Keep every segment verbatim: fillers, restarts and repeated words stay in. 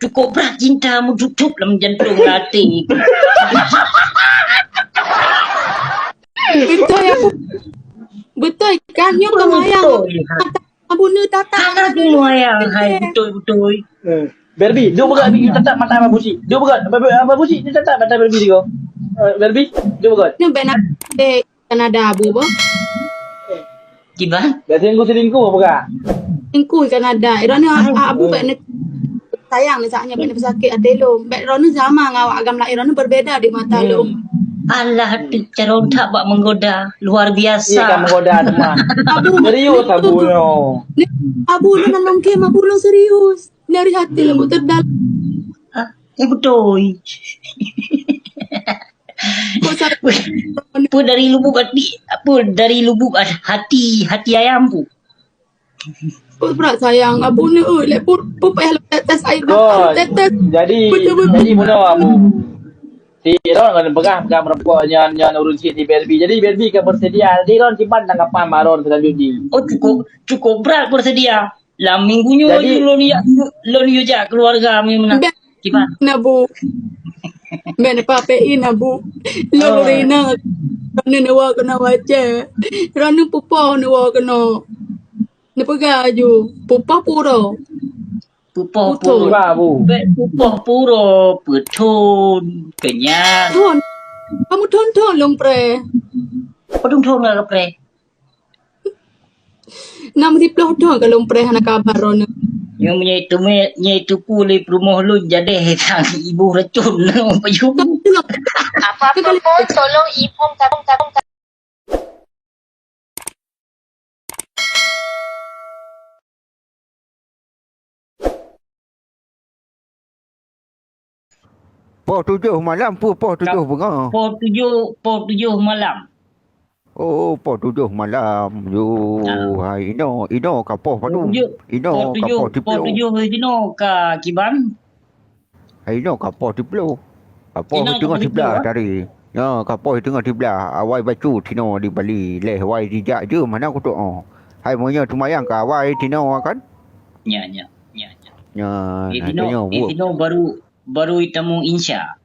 Cukup brat cinta meututup lam jantung hati. Beutôi, Abu. Beutôi kan? Nyoe keumaya. Beutôi, ha. Abu ni tatap. Hana tu wayang, hai, beutôi-beutôi. Eh, Barbie, dua peugah, Barbie, tatap mata Abah Busi. Dua peugah, Abah, Abah Busi, dia tatap mata Barbie dia. Eh, Barbie, dua peugah. Ni bèk na, eh, Kanada Abu bah. Kiban? Bèk selingkuh-selingkuh peugah. Selingkuh Kanada. Ironi Abu bèk ni sayang ni saatnya bèk ni pesakit hati lom. Bèk ironi sama ngon awak agam laén, ironi berbeda di mata lom. Alah, tu cara tak bak menggoda. Luar biasa. Iya, kan menggoda teuma. Abu, serius Abu nyoe. Abu, lôn lam game, Abu, lôn serius. Dari hati lôn terdalam. Ah, eh, beutôi. Kok sa- Apa dari lubuk hati, apa dari lubuk hati, hati ayam tu? Kok prak sayang, Abu ni, oi, lek pun, pun payah lôn tetes air mata, lôn tetes. Jadi, betul-betul. Jadi meunoe, Abu. Si Ron kan peugah, peugah meureumpok nyan, nyan ureueng cit di B L B. Jadi, B L B ka bersedia. Jadi, Ron, kiban tanggapan Mak Ron selanjutnya? Oh, cukup, cukup brat bersedia. Lam minggu nyoe lôn jak, lôn jak keluarga meunan. Kiban? Nah, Bu. Bèk na papein, nah, Bu. Lôn rina, rana neuwoe keunoe wacée. Rana pupoh neuwoe keunoe. Neupeugah laju, pupoh puro. Pupoh puro. Bèk pupoh puro, peuthon, keunyan. Thon. Kamu thon-thon lôn preh. Padum thon ka preh? Enam siploh thon ka lôn preh hana kabar droeneuh. Nyoe meunyoe itu me-, nyoe itu pu lé peurumoh lôn jadeh sang iboh racun lôn payung. Apa-apa pun, tolong ipung, ipung, ipung. Poh tujoh malam peue poh tujoh beungoh? Poh tujoh, poh tujoh malam. Oh, poh tujoh malam. Yo, hai inoe, inoe ka poh padum? Inoe ka poh siploh. Poh tujoh, poh tujoh inoe ka kiban? Hai inoe ka poh siploh. Ka poh teungoh siblaih tadi. Nyoe ka poh teungoh siblaih. Awai bacut sinoe di Bali. Leh wai jijak jeuem hana kutok oh. Hai meunyoe seumayang ka awai sinoe kan? Nya, nya, nya, nya. Nya, eh, nah, sinoe, eh, sinoe baru, baru itamong insya.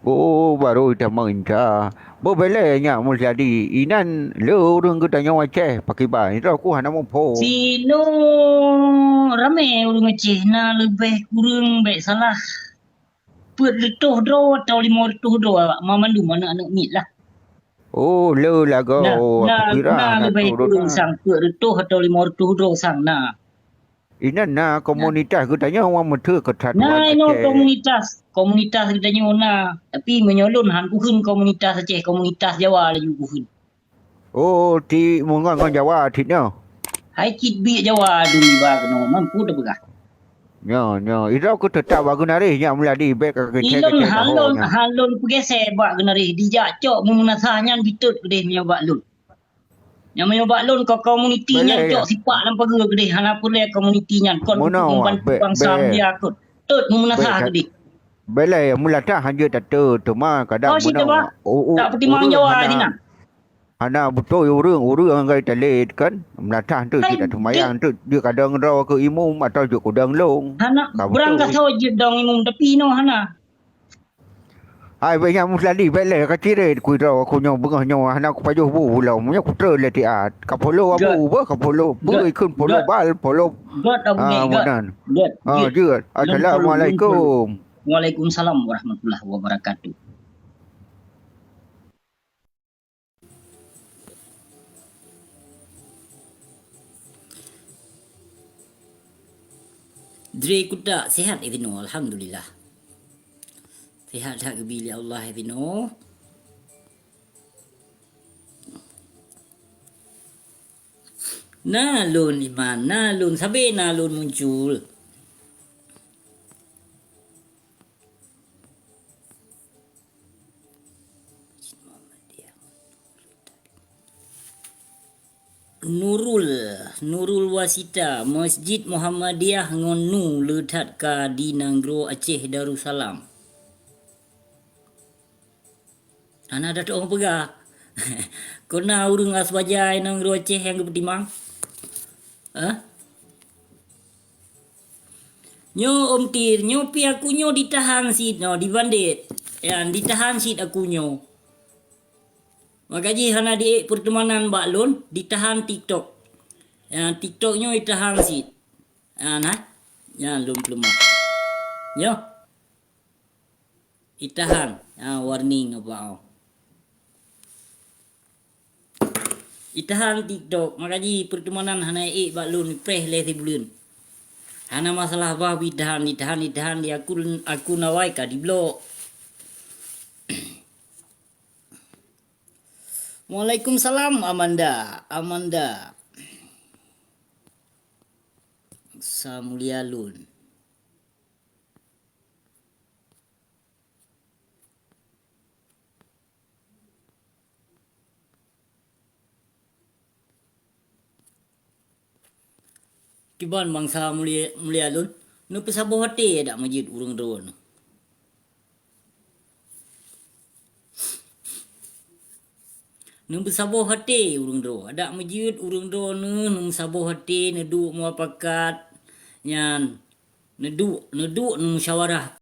Oh, baru itamong insya. Beu belée nyak Mulyadi. Inan le ureueng geutanyoe Aceh pakiban. Ito ku hana muphom. Sinoe ramé ureueng Aceh na leubeh kureueng bèk salah peuet reutôh droe atau limong reutôh droe awak mandum aneuk-aneuk miet lah. Oh, le lagoe. Na, na, na leubeh kureueng sang peuet reutôh atau limong reutôh droe sang na. Inan na komunitas geutanyoe wang meuteue keu that. Na inoe komunitas, komunitas geutanyoe na. Tapi meunyoe lôn han kukheun komunitas Aceh, komunitas Jawa laju kukheun. Oh, ti meungon ngon Jawa cit nyoe. Hai cit biek Jawa dum iba keunoe, mampu teupeugah. Nyoe, nyoe. Idroe keu teutap bak geunaréh nyak Mulyadi bèk ka keucé-keucé taho nyoe. Ilôn han lôn peugeusé bak geunaréh, dijak cok meumeunasah nyan ditot keudeh meunyoe bak lôn. Nyang meunyoe bak lôn, ko-, komuniti nyan cok sipak lam pageue keudeh, hana peureulèe komuniti nyan. Kon untuk membantu bangsa mulia kot. Tot meumeunasah keudeh. Bèk lé meulatah hanjeuet tatot, teuma kadang meunoe. Tak peutimang Jawa sinan. Hana beutôi ureueng, ureueng anggai talét kan. Meulatah enteuk jeuet ateueh mayang enteuk jeuet kadang droe keu imum atau jeuet kudang long. Hana, beurangkasoe jeuet dong imum, tapi inoe hana. Hai, bèk nyan Musladi, bèk lé ka cirét keu droe aku nyoe beungoh nyoe hana kupajoh bu lom. Nyoe kutrön lé tiat. Ka polo abu beuh, ka polo. Beuh ikheun polo bal, polo. Göt abu nyoe, göt. Göt. Ah, jeuet. Assalamualaikum. Waalaikumsalam warahmatullahi wabarakatuh. Dre kutak sihat itinoe, alhamdulillah. Sihat that geubi lé Allah itinoe. Na lôn iman, na lôn sabe, na lôn muncul. Nurul, Nurul Wasita, Masjid Muhammadiyah ngon nu le that ka di nanggroe Aceh Darussalam. Hana tatu'oh peugah. Kon na ureueng Aswaja i nanggroe Aceh nyang geupeutimang? Hah? Nyoe Om Tir, nyoe pi aku nyoe ditahan cit nyoe, dibandit. Nyan, ditahan cit aku nyoe. Maka jih hana diék peuteumanan bak lôn, ditahan TikTok. Nyan, TikTok nyoe ditahan cit. Nyan, ha? Nyan, lôn peuleumah. Nyoe. Ditahan. Nyan, warning apa, oh. Ditahan TikTok, maka jih peuteumanan hana ék bak lôn, preh lé sibuleuen. Hana masalah bah ditahan, ditahan, ditahan, di akun, akun awai ka diblok. Waalaikumsalam, Amanda, Amanda. Sa mulia lôn. Kiban bansa mulia, mulia lôn, neupeusaboh até adak meujeuet ureuëng droeneuh. Neupeusaboh até ureuëng droe, adak meujeuet ureuëng droeneuh, neupeusaboh até, neuduek muapakat, nyan, neuduek, neuduek neumusyawarah.